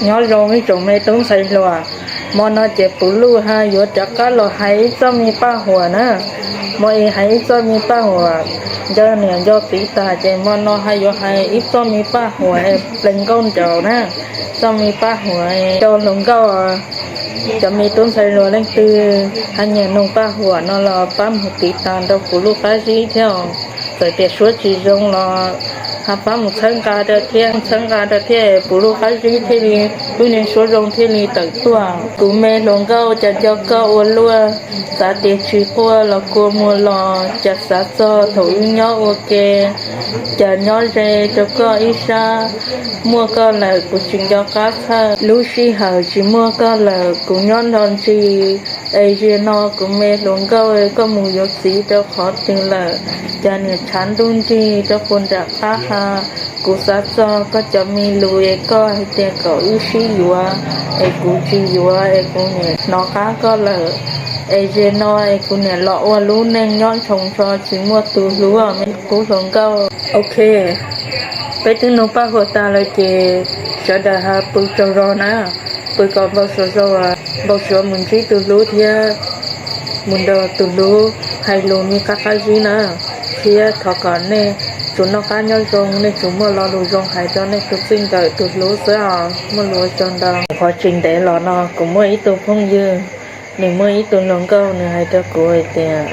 Nyob zoo ib tsoom me tub ntxhais hluas, hmo no ces Puv Luj ha yuav rov qab los hais ib txoj me paj huam na. Hmo no hais ib txoj me paj huam nco niam nco txiv tas ces hmo no ha yuav hais ib txoj me paj huam plees nkauj nraug na. Txoj me paj huam rau hluas nkauj. Cov me tub ntxhais hluas leej twg ha nyiam mloog paj huam no los pab mus tiv tas rau Puv Luj qab zib thiab. Txawm tias suab tsis zoo los ha pab mus txhawb nqa rau thiab, txhawb nqa rau thiab Puv Luj qab zib thiaj li, lub niag suab zoo thiaj li tawm tuaj. Kuv me hluas nkauj, cas nco koj ua luaj, xav tias tsis quaj los kua muag los, cas xav txog thaum wb nyob ua ke, cas nyob ze rau koj ib sab. Muaj koj lawm kuv tsis nco qab txhawj, lub sij hawm tsis muaj koj lawm kuv nyob nrog ntsis. Es zaum no kuv me hluas nkauj, koj mus yuav txiv rau qhov twg lawm, cas niam tshav ntuj nrig rau puag nram qab ha. Kuv xav txog koj cov me lus es koj hais tias kom wb sib yuav, es kuv tsis yuav es kuv niam hnov qab koj lawm. Es zaum no es kuv niam los ua lub neej nyob ntshoo ntsho tsis muaj tus hlub, me qub hluas nkauj. Ok, peb twb nug paj huam tas lawm ces sawv daws ha pw tsaug zog na, pw kom npau suav zog, npau suav mus ntsib tus hlub thiab mus nrog tus hlub hais lus me qab qab zib na, thiab thov kom nej tsuas noj qab nyob zoo, nej tsuas muaj lo lus zoo hais rau nej tus txij nkawm tus hlub xwb os, muaj lus ua tsaug ntau. Qhov tsis ntev los no kuv muaj ib tug phooj ywg, nws muaj ib tug hluas nkauj, nws hais rau kuv hais tias,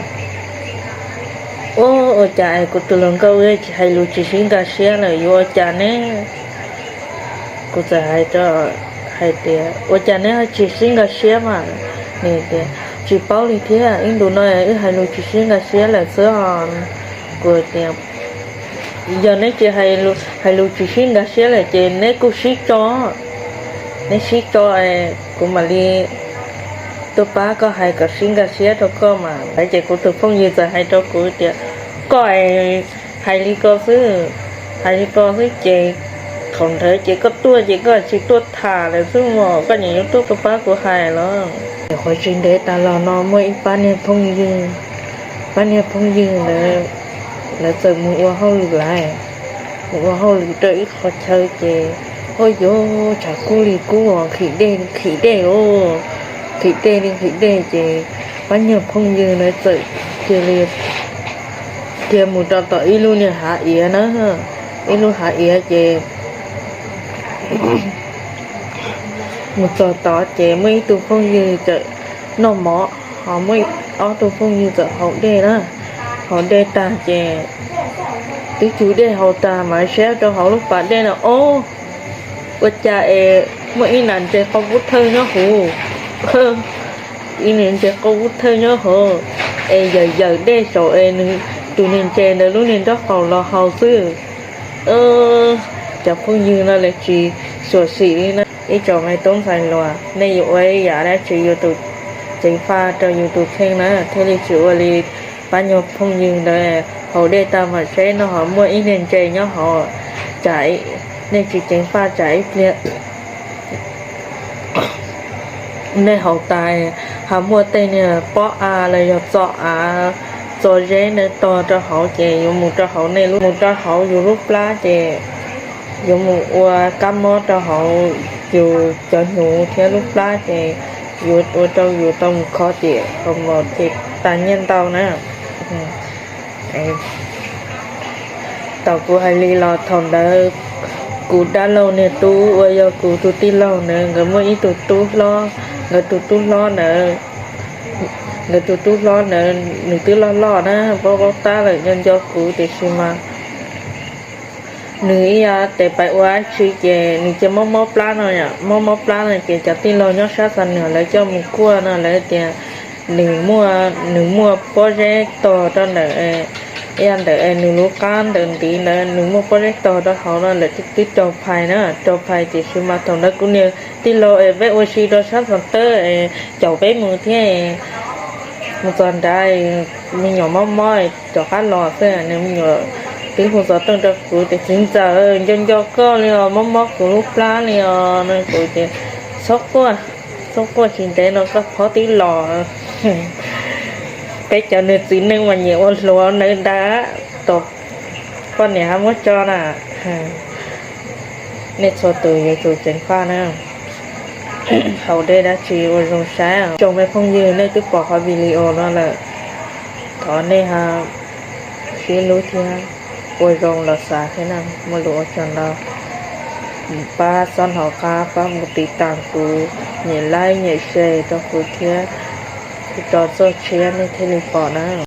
ua, ua cas es kuv tus hluas nkauj wb hais lus tsis sib nkag siab lawm yuav ua cas ne? Kuv txawm hais rau hais tias, ua cas neb ho tsis sib nkag siab mas? Nws tias, tsis paub li thiab, ib ntus no wb hais lus tsis sib nkag siab lawm xwb os. Kuv tias, yog neb tsis hais lus tsis sib nkag siab lawm ces neb kuj sib tso, neb sib tso, kuv mam li tuaj pab koj hais kom sib nkag siab rau koj mas. Ces kuv tus phooj ywg txawm hais rau kuv tias, koj hais li ko xwb, hais li ko xwb ces thaum ntawd ces koj tuaj ces koj tsis tuaj tham lawm xwb os, koj nyiam yuav tuaj koj pab kuv hais los. Qhov tsis ntev tas los no muaj ib pab niag phooj ywg, pab niag phooj ywg ntawd lawv txawm mus ua hauj lwm lawm, mus ua hauj lwm rau ib qho chaw ces, ua yuav tshav kub li kub, nqhis dej li nqhis dej, nqhis dej li nqhis dej ces pab niag phooj ywg ntawd txawm cia li, cia mus rau tom ib lub niag hav iav na, ib lub hav iav ces mus txog tod ces muaj ib tug phooj ywg txawm noj mov, ho muaj ob tug phooj ywg txawm haus dej na, haus dej tag ces twb tsug dej haus tag mas saib rau hauv lub pas dej no, ua cas es muaj ib nas ntses qau pub thawj nyob hauv, ib nas ntses qau pub thawj nyob hauv, es yawm yawm dej saum es tus niag ntses ntawd lub niag nraub qaum los haus xwb. Cov phooj ywg no lawv tsis xyuam xim li na. Ib tsoom me tub ntxhais hluas, nej yuav ua ib yam dab tsi yus tus ceev faj rau yus tus kheej na, thiaj li tsis ua li pab nyuag phooj ywg ntawd, haus dej tag mam saib no ho muaj ib niag ntses nyob hauv, tsam nej tsis ceev faj tsam ib pliag nej haus tas ho muaj tej niag pob av los yog txo av, txo zeb ntawd tog rau hauv ces yuav mus rau hauv nej lub, mus rau hauv yus lub plab ces yuav mus ua kab mob rau hauv yus cov hnyuv thiab lub plab ces yuav ua rau yus tau mus kho tiam qhov muag ces tas nyiaj ntau na. Thaum kuv hais li los thaum ntawd kuv dab laug niag tub uas yog kuv tus tij laug ntawd nkawd muaj ib tug tub hlob, nkawd tus tub hlob ntawd, nkawd tus tub hlob ntawd nws twb loj loj na, paub paub tab lawm nco nco kuv tiam sis mas nws ib yam tes pais ua dab tsi ces nws cia mob mob plab no, mob mob plab no ces cov tij laug nyob sab Xam Nuas lawv coj mus kuaj no lawv tias nws muaj, nws muaj pob zeb tog rau ntawm, ib yam ntawm nws lub qab ntawm ntiv ntawd nws muaj pob zeb tog rau hauv no lawm twb raug phais na, raug phais tiam sis mas thaum ntawd kuv niag tij laug es peb ua si rau sab Xov Tawb caum peb mus thiab, mus txog nrad me nyuam mob mob rov qab los xwb, nws me nyuam twb hu xov tooj rau kuv tias txiv ntxawm nco nco koj li os, mob mob kuv lub plab li os no, kuv tias txhob quaj, txhob quaj, tsis ntev no koj phob twb los. Peb cov niag txiv neej mas nyiam ua hluas nawb ntab, tos poj niam ho muab tso na. Nej txhua tus yuav tsum ceev faj na. haus dej dab tsi ua zoo saib. Tsoom me phooj ywg, nej twb pom qhov video no lawm, thov nej ho sib hlub thiab ua zoo los xav thiab na. Muaj lus ua tsaug ntau, pab xob hnov qab pab mus tiv tas kuv, nyem like nyem share rau kuv thiab, kuv tso txoj tshiab nej thiaj li pom na.